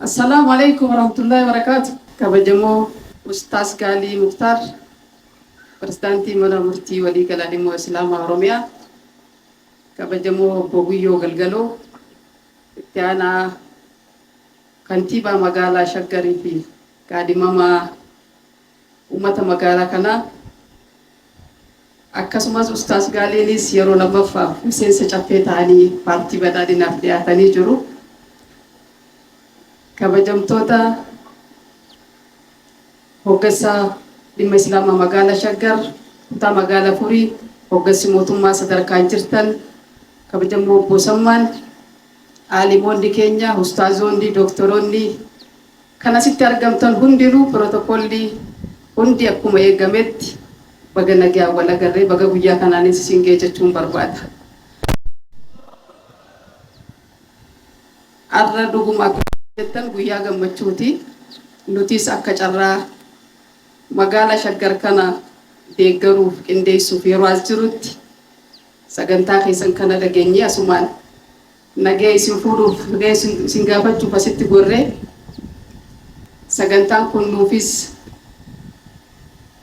Assalaamu alaikum warahmatullahi wabarakaatu. Kabajamoo Ustaas Gaalii Muktaar, Pirezidaantii Mana Murtii Waliigalaa Dhimma Islaamaa Oromiyaa, kabajamoo Obbo Guyyoo Galgaloo, itti aanaa kantiibaa magaalaa Shaggarii fi kaadhimamaa uummata magaalaa kanaa, akkasumas Ustaas Gaaliinis yeroo lammaffaaf miseensa caffee ta'anii paartii badhaadhinaaf dhiyaatanii jiru. Kabajamtoota hoggansa dhimma Islaamaa magaalaa Shaggar, kutaa magaalaa Furii, hoggansi mootummaa sadarkaan jirtan, kabajamoo Obbo Sammaan, aalimoonni keenya, ustaazoonni, dooktoroonni kan asitti argamtan hundinuu, pirootokoolli hundi akkuma eegametti, baga nagaan wal agarree, baga guyyaa kanaanis isin ga'e jechuun barbaada. Har'a dhuguma akkuma jettan guyyaa gammachuuti. Nutis akka carraa magaalaa Shaggar kana deeggaruuf, qindeessuuf yeroo as jirutti sagantaa keessan kana dhageenyee, asumaan nagee isin fuudhuuf, nagee isin gaafachuuf asitti gorree, sagantaan kun nuufis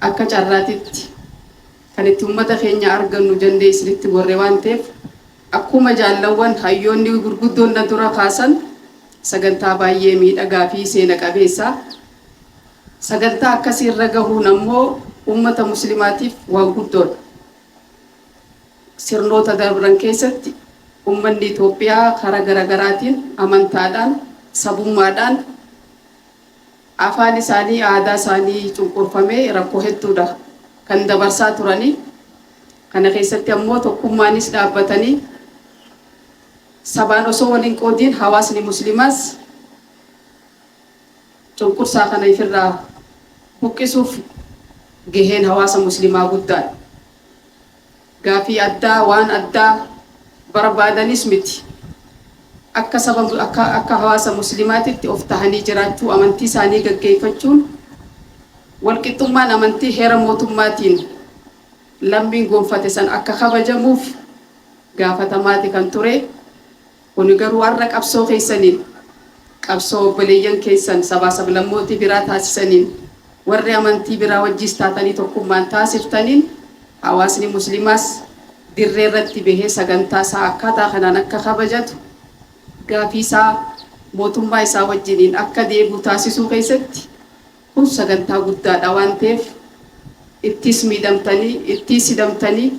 akka carraatitti kan itti uummata keenya argannu jennee isinitti gorre waan ta'eef, akkuma jaallawwan hayyoonni gurguddoon na dura kaasan, sagantaa baay'ee miidhagaa fi seena qabeessa. Sagantaa akkasii irra gahuun ammoo uummata muslimaatiif waan guddoodha. Sirnoota darban keessatti uummanni Itoophiyaa karaa garaagaraatiin, amantaadhaan, sabummaadhaan, afaan isaanii, aadaa isaanii cunqurfamee rakkoo hedduudha kan dabarsaa turanii. Kana keessatti ammoo tokkummaanis dhaabbatanii, sabaan osoo waliin qoodiin, hawaasni muslimaas cunqursaa kana ifirraa buqqisuuf gaheen hawaasa muslimaa guddaadha. Gaafii addaa waan addaa barbaadanis miti. Akka saba, akka hawaasa muslimaatitti of tahanii jiraachuu, amantii isaanii gaggeeffachuun, walqixxummaan amantii heera mootummaatiin lammiin gonfate san akka kabajamuuf gaafatamaati kan ture. Kuni garuu har'a qabsoo keessaniin, qabsoo obboleeyyan keessan sabaa sablammootii biraa taasisaniin, warri amantii biraa wajjiis taatanii tokkummaan taasiftaniin, hawaasni muslimaas dirree irratti bahee sagantaa isaa akkaataa kanaan akka kabajatu, gaafii isaa mootummaa isaa wajjiniin akka deebi'u taasisuu keessatti kun sagantaa guddaadha waan ta'eef, ittis miidhamtanii, ittis hidhamtanii,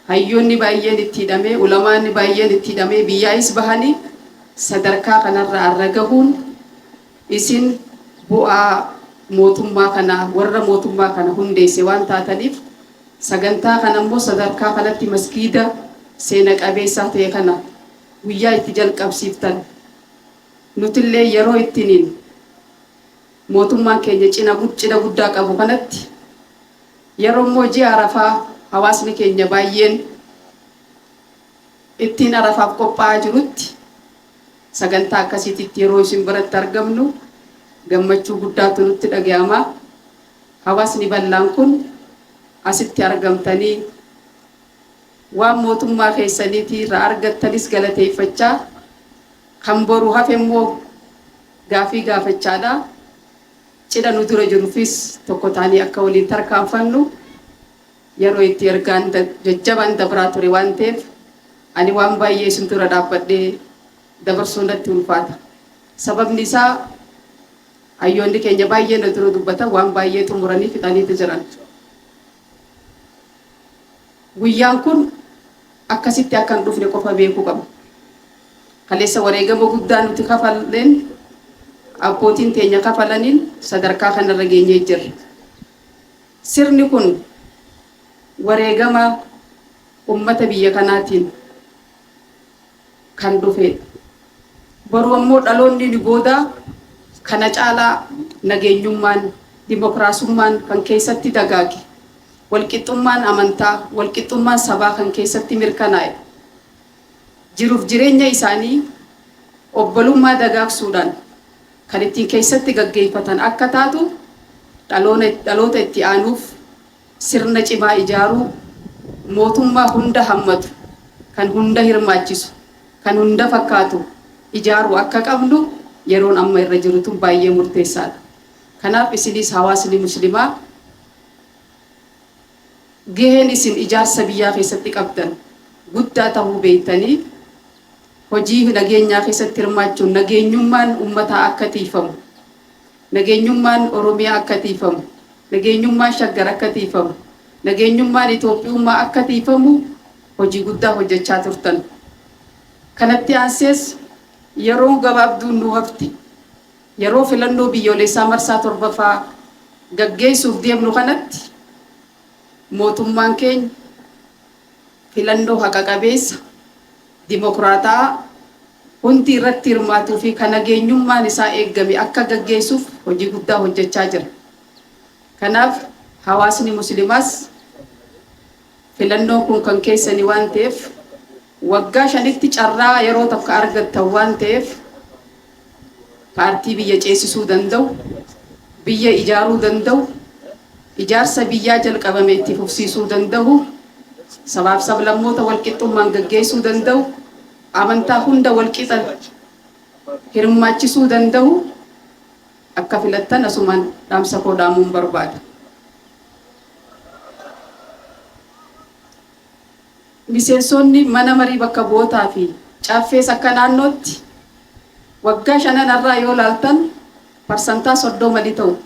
hayyoonni baay'een itti hidhamee, ulamaanni baay'een itti hidhamee, biyyaayis bahanii sadarkaa kanarra har'a gahuun isin bu'aa mootummaa kana, warra mootummaa kana hundeesse waan taataniif, sagantaa kana immoo sadarkaa kanatti masgiida seena qabeessaa ta'e kana guyyaa itti jalqabsiiftan, nutillee yeroo ittiniin mootummaan keenya cina guddaa qabu kanatti, yeroo immoo ji'a Arafaa hawaasni keenya baay'een ittiin Arafaaf qophaa'aa jirutti sagantaa akkasiititti yeroo isin biratti argamnu gammachuu guddaatu nutti dhaga'ama. Hawaasni bal'aan kun asitti argamtanii waan mootummaa keessaniitii irraa argattanis galateeffachaa, kan boru hafe immoo gaafii gaafachaadha. Cidha nu dura jirufis tokko taanii akka waliin tarkaanfannu yeroo itti ergaan jajjabaan dabraa ture waan ta'eef, ani waan baay'ee isin dura dhaabbadhee dabarsuu natti ulfaata. Sababni isaa hayyoonni keenya baay'ee na dura dubbatan, waan baay'ee xumuranii fixaniitu jiran. Guyyaan kun akkasitti akka hin dhufne qofa beekuu qabna. Kaleessa wareegama guddaa nuti kafalleen, abbootiin teenya kafalaniin sadarkaa kanarra geenyee jirra. Sirni kun wareegama ummata biyya kanaatiin kan dhufedha. Boru ammoo dhaloonni ni booda kana caalaa nageenyummaan, dimokiraasummaan kan keessatti dagaage, walqixxummaan amantaa, walqixxummaan sabaa kan keessatti mirkanaa'e, jiruuf jireenya isaanii obbolummaa dagaagsuudhaan kan ittiin keessatti gaggeeffatan akka taatu, dhaloota itti aanuuf sirna cimaa ijaaruu, mootummaa hunda hammatu, kan hunda hirmaachisu, kan hunda fakkaatu ijaaruu akka qabnu. yeroon amma irra jiru tun baay'ee murteessaadha. Kanaaf isinis hawaasni muslimaa gaheen isin ijaarsa biyyaa keessatti qabdan guddaa tahuu beektanii hojii nageenyaa keessatti hirmaachuun nageenyummaan ummataa akka tiifamu, nageenyummaan Oromiyaa akka tiifamu, nageenyummaan Shaggar akka tiifamu, nageenyummaan Itoophiyummaa akka tiifamu hojii guddaa hojjechaa turtan. Kanatti aansees yeroon gabaabduun nu hafte. Yeroo filannoo biyyoolessaa marsaa 7ffaa gaggeessuuf deemnu kanatti mootummaan keenya filannoo haqa qabeessa, dimokiraata'aa, hundi irratti hirmaatuu fi kan nageenyummaan isaa eeggame akka gaggeessuuf hojii guddaa hojjechaa jira. Kanaaf hawaasni muslimaas filannoon kun kan keessanii waan ta'eef waggaa 5tti carraa yeroo tokko argattan waan ta'eef paartii biyya ceesisuu danda'u, biyya ijaaruu danda'u, ijaarsa biyyaa jalqabame itti fufsiisuu danda'u, sabaaf sablammoota walqixxummaan gaggeessuu danda'u, amantaa hunda walqixa hirmaachisuu danda'u akka filattan asumaan dhaamsa koo dhaamuun barbaada. Miseensonni mana marii bakka bu'ootaa fi caffees akka naannootti waggaa shanan har'aa yoo laaltan parsantaa 30 ni ta'u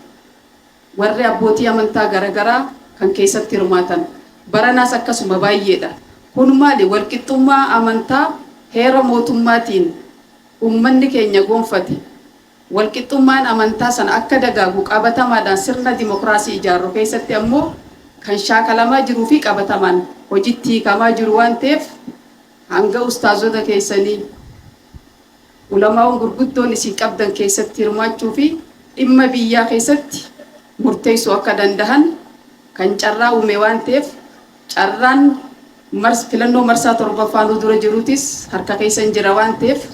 warri abbootii amantaa garagaraa kan keessatti hirmaatan. Baranaas akkasuma baay'eedha. Kun maali? Walqixxummaa amantaa heera mootummaatiin ummanni keenya gonfate. Walqixxummaan amantaa sana akka dagaagu qabatamaadhaan sirna dimokiraasii ijaarru keessatti ammoo kan shaakalamaa jiruu fi qabatamaan hojitti hiikamaa jiru waan ta'eef hanga ustaazota keessanii, ulamaa'oon gurguddoon isin qabdan keessatti hirmaachuu fi dhimma biyyaa keessatti murteessuu akka dandahan kan carraa uume waan ta'eef carraan filannoo marsaa 7ffaa nu dura jirutis harka keessan jira waan ta'eef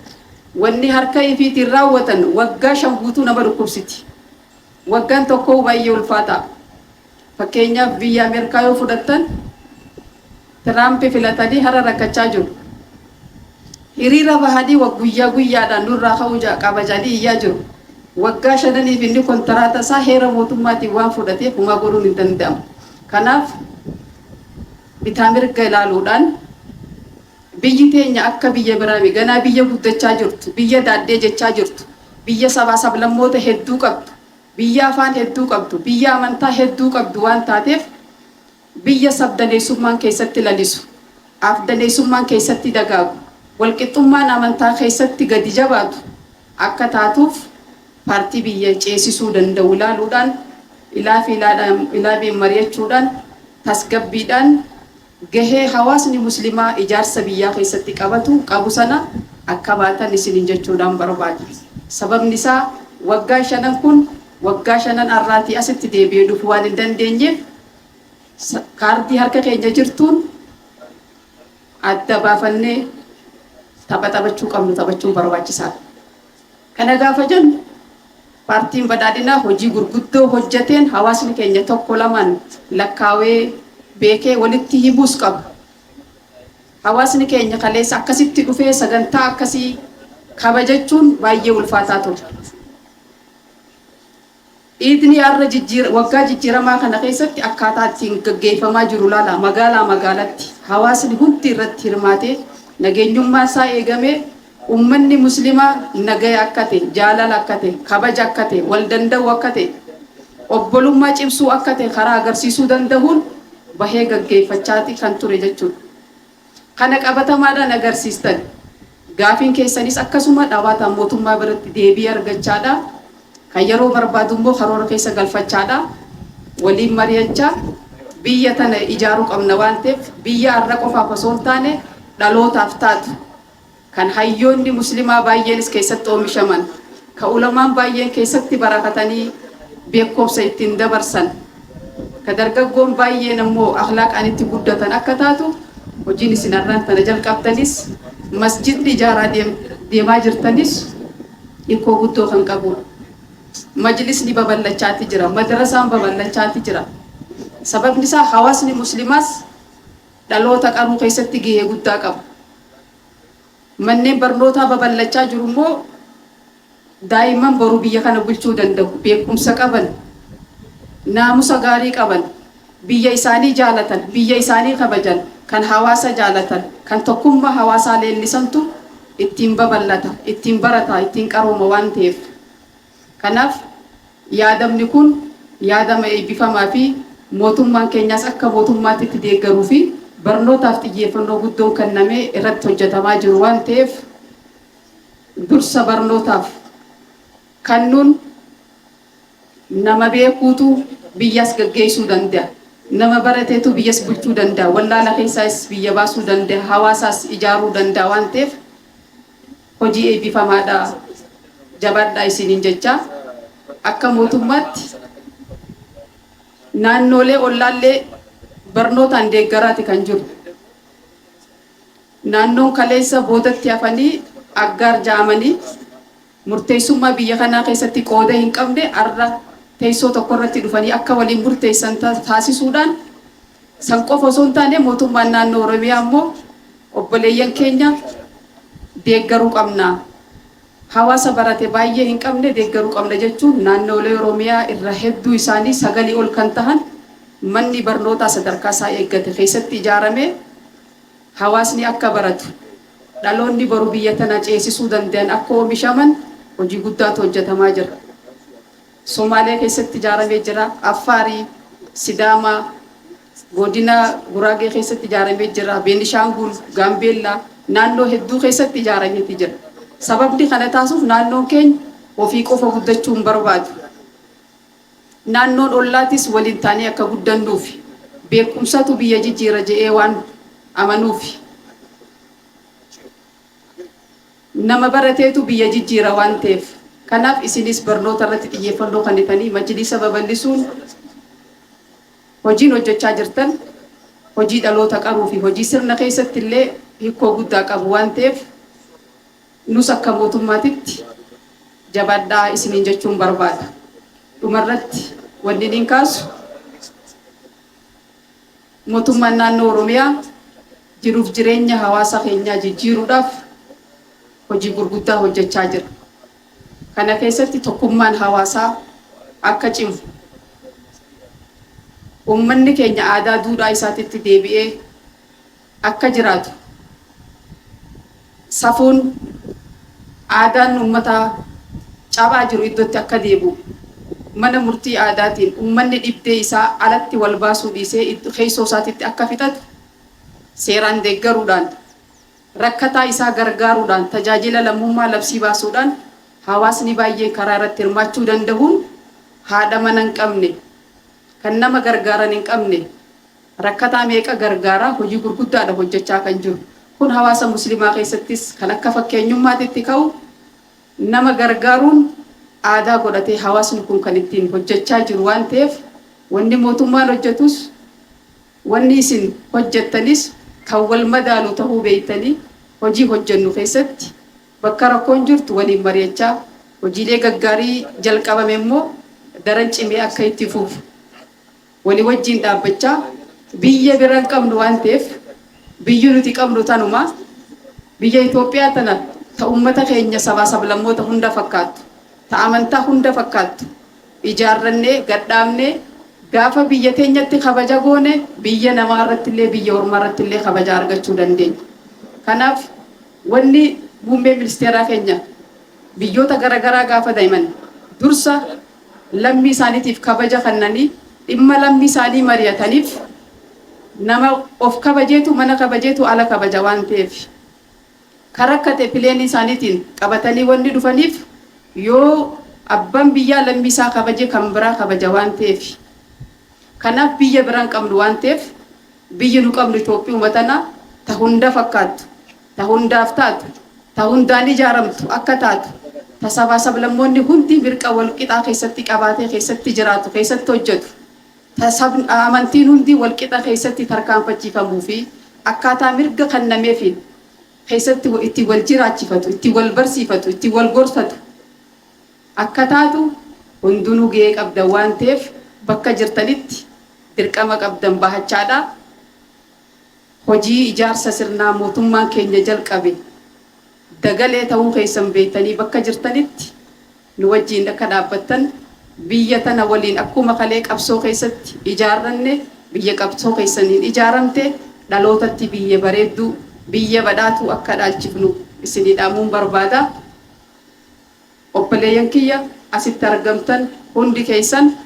wanni harka ifiitiin raawwatan waggaa 5 guutuu nama dhukkubsiti. Waggaan tokkoo baay'ee ulfaataa. Fakkeenyaaf biyya Ameerikaa yoo fudhattan Tiraamp filatanii har'a rakkachaa jiru. Hiriira bahanii guyyaa guyyaadhaan nurraa ka'uu qaba jedhanii iyyaa jiru. Waggaa 5niif inni kontiraata isaa heera mootummaatiin waan fudhateef homaa godhuun hin danda'amu. Kanaaf bitaa mirga ilaaluudhaan biyyi teenya akka biyya biraa ganaa biyya guddachaa jirtu, biyya daaddee jechaa jirtu, biyya sabaa sablammoota hedduu qabdu, biyya afaan hedduu qabdu, biyya amantaa hedduu qabdu waan taateef biyya sabdaneessummaan keessatti lalisu, afdaneessummaan keessatti dagaagu, walqixxummaan amantaa keessatti gadi jabaatu akka taatuuf paartii biyya ceesisuu danda'u ilaaluudhaan, ilaa fi ilaabiin mari'achuudhaan, tasgabbiidhaan gahee hawaasni muslimaa ijaarsa biyyaa keessatti qabatu qabu sana akka baatan isiniin jechuudhaan barbaada. Sababni isaa waggaa 5 kun waggaa 5 har'aatii asitti deebi'ee dhufuu waan hin dandeenyeef kaardii harka keenya jirtuun adda baafannee tapha taphachuu qabnu taphachuun barbaachisaadha. Kana gaafa jennu paartiin badhaadhinaa hojii gurguddoo hojjeteen hawaasni keenya tokko lamaan lakkaawee beekee walitti himuus qaba. Hawaasni keenya kaleessa akkasitti dhufee sagantaa akkasii kabajachuun baay'ee ulfaataa ture. Iidni har'a waggaa jijjiiramaa kana keessatti akkaataa ittiin gaggeeffamaa jiru laala. Magaalaa magaalatti hawaasni hundi irratti hirmaatee nageenyummaan isaa eegamee ummanni muslimaa nagaya akka ta'e, jaalala akka ta'e, kabaja akka ta'e, wal danda'u akka ta'e, obbolummaa cimsuu akka ta'e karaa agarsiisuu danda'uun bahee gaggeeffachaati kan ture jechuudha. Kana qabatamaadhaan agarsiistan. Gaafiin keessanis akkasuma dhawaataan mootummaa biratti deebii argachaadha. Kan yeroo barbaadu immoo karoora keessa galfachaadha. Waliin mari'achaa biyya tana ijaaruu qabna waan ta'eef biyya har'a qofaaf osoo hin taane dhalootaaf taatu kan hayyoonni muslimaa baay'eenis keessatti oomishaman, kan ulamaan baay'een keessatti barakatanii beekumsa ittiin dabarsan, ka dargaggoon baay'een ammoo akhlaaqaan itti guddatan akka taatu hojiin isin har'aan tana jalqabdanis masjidni ijaaraa deemaa jirtanis hiikoo guddoo kan qabudha. Majlisni babal'achaati jira, madrasaan babal'achaati jira. Sababni isaa hawaasni muslimaas dhaloota qaruu keessatti gahee guddaa qaba. Manneen barnootaa babal'achaa jiru immoo Daa'imman boru biyya kana bulchuu danda'u, beekumsa qaban, naamusa gaarii qaban, biyya isaanii jaalatan, biyya isaanii kabajan, kan hawaasa jaalatan, kan tokkummaa hawaasaa leellisantu ittiin babal'ata, ittiin barata, ittiin qarooma waan ta'eef. Kanaaf yaadamni kun yaadama eebbifamaa fi mootummaan keenyaas akka mootummaatti itti deeggaruu fi barnootaaf xiyyeeffannoo guddoon kennamee irratti hojjetamaa jiru waan ta'eef, dursa barnootaaf kennuun nama beekuutu biyyas gaggeessuu danda'a. Nama barateetu biyyas bulchuu danda'a. Wallaala keessaas biyya baasuu danda'a. Hawaasaas ijaaruu danda'a waan ta'eef hojii eebbifamaadha. Jabaadhaa isiniin jecha. Akka mootummaatti naannoolee ollaallee barnootaan deeggaraati kan jiru. Naannoon kaleessa boodatti hafanii aggaar ja'amanii murteessummaa biyya kanaa keessatti qooda hin qabne arra teessoo tokko irratti dhufanii akka waliin murteessan taasisuudhaan, san qofa osoo hin taane, mootummaan naannoo Oromiyaa immoo obboleeyyan keenya deeggaruu qabna. Hawaasa barate baay'ee hin qabne deeggaruu qabna jechuun naannoolee Oromiyaa irra hedduu isaanii 9 ol kan tahan manni barnootaa sadarkaa isaa eeggate keessatti ijaaramee hawaasni akka baratu, dhaloonni boru biyya tana ceesisuu danda'an akka oomishaman hojii guddaatu hojjetamaa jira. Somaalee keessatti ijaaramee jira. Affaarii, Sidaamaa, godina Guraagee keessatti ijaaramee jira. Beenishaangul, Gaambeellaa, naannoo hedduu keessatti ijaarameeti jira. Sababni kana taasuuf naannoon keenya ofii qofa guddachuu hin barbaadu. Naannoon ollaatis waliin taanee akka guddannuuf, beekumsatu biyya jijjiira je'ee waan amanuuf. Nama barateetu biyya jijjiira waan ta'eef. Kanaaf isinis barnoota irratti xiyyeeffannoo kennitanii majlisa babal'isuun hojiin hojjechaa jirtan hojii dhaloota qaruu fi hojii sirna keessatti illee hikkoo guddaa qabu waan ta'eef, nus akka mootummaatitti jabaadhaa isiniin jechuun barbaada. Dhumarratti wanni niin kaasu, mootummaan naannoo Oromiyaa jiruuf jireenya hawaasa keenyaa jijjiiruudhaaf hojii gurguddaa hojjechaa jira. Kana keessatti tokkummaan hawaasaa akka cimu, uummanni keenya aadaa duudhaa isaatitti deebi'ee akka jiraatu, safuun aadaan uummataa cabaa jiru iddootti akka deebi'u, mana murtii aadaatiin uummanni dhibdee isaa alatti wal baasuu dhiisee keessoo isaatitti akka fixatu seeraan deeggaruudhaan, rakkataa isaa gargaaruudhaan, tajaajila lammummaa labsii baasuudhaan hawaasni baay'een karaa irratti hirmaachuu danda'uun, haadha mana hin qabne, kan nama gargaaran hin qabne, rakkataa meeqa gargaaraa hojii gurguddaadha hojjechaa kan jiru. Kun hawaasa musliimaa keessattis kan akka fakkeenyummaatitti ka'u, nama gargaaruun aadaa godhatee hawaasni kun kan ittiin hojjechaa jiru waan ta'eef, wanni mootummaan hojjetus wanni isin hojjettanis kan wal madaalu ta'uu beektanii, hojii hojjennu keessatti bakka rakkoon jirtu waliin mari'achaa, hojiilee gaggaarii jalqabame immoo daran cimee akka itti fufu walii wajjin dhaabbachaa, biyya bira hin qabnu waan ta'eef, biyyi nuti qabnu tanuma, biyya Itoophiyaa tana, ta ummata keenya sabaa sablammoota hunda fakkaattu, ta amantaa hunda fakkaattu ijaarrannee gadhaabnee, gaafa biyya teenyatti kabaja goone biyya namaa irratti illee, biyya ormaa irratti illee kabaja argachuu dandeenya. Kanaaf wanni muummee ministeeraa keenya biyyoota garaagaraa gaafa deeman dursa lammii isaaniitiif kabaja kennanii dhimma lammii isaanii mari'ataniif, nama of kabajeetu mana kabajeetu ala kabaja waan ta'eef, kan rakkate pileenii isaaniitiin qabatanii wanni dhufaniif, yoo abbaan biyyaa lammii isaa kabaje kan biraa kabaja waan ta'eef. Kanaaf biyya biraan qabnu waan ta'eef, biyyi nu qabnu Itoophiyaa tana, ta hunda fakkaattu, ta hundaaf taatu, ta hundaan ijaaramtu akka taatu, ta sabaa sablammoonni hundi mirqa walqixaa keessatti qabaatee keessatti jiraatu, keessatti hojjetu, ta amantiin hundi walqixa keessatti tarkaanfachiifamuu fi akkaataa mirga kennameefiin keessatti itti wal jiraachifatu, itti wal barsiifatu, itti wal gorfatu akka taatu hundinuu gahee qabdan waan ta'eef, bakka jirtanitti dirqama qabdan bahachaadha. Hojii ijaarsa sirnaa mootummaan keenya jalqabe dagalee ta'uu keessan beektanii, bakka jirtanitti Nu wajjiin akka dhaabbattan, biyya tana waliin akkuma kalee qabsoo keessatti ijaarranne, biyya qabsoo keessaniin ijaaramte, dhalootatti biyya bareedduu, biyya badhaatuu akka dhaalchifnu isinii dhaamuun barbaada. Obboleeyyan kiyya asitti argamtan hundi keessan,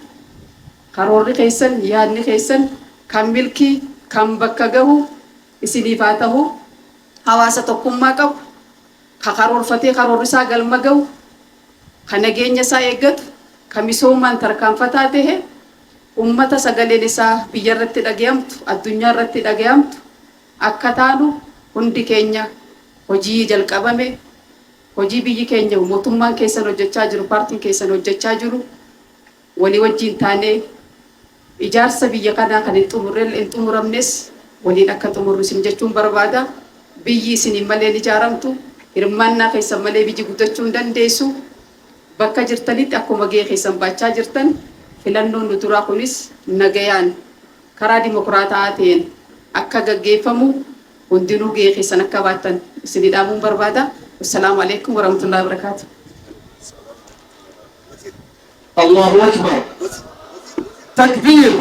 karoorri keessan, yaadni keessan kan milkii, kan bakka gahu isiniif haa tahu. Hawaasa tokkummaa qabu, ka karoorfatee karoorri isaa galma gahu, ka nageenya isaa eeggatu, ka misoomaan tarkaanfataa tahe, ummata sagaleen isaa biyya irratti dhagayamtu, addunyaa irratti dhagayamtu akka taanu, hundi keenya hojii jalqabame, hojii biyyi keenya, mootummaan keessan hojjechaa jiru, paartiin keessan hojjechaa jiru walii wajjiin taanee ijaarsa biyya kanaa kan hin xumurre, hin xumuramnes waliin akka xumurru isin jechuun barbaada. Biyyi isiniin malee hin ijaaramtu. Hirmaannaa keessan malee biyyi guddachuu hin dandeessu. Bakka jirtanitti akkuma gahee keessan baachaa jirtan, filannoon nu duraa kunis nagayaan karaa dimokiraataa ta'een akka gaggeeffamu hundinuu gahee keessan akka baattan isinii dhaamuun barbaada. Wassalaamu alaikum warahmatullahi wabarakaatu. الله أكبر، تكبير.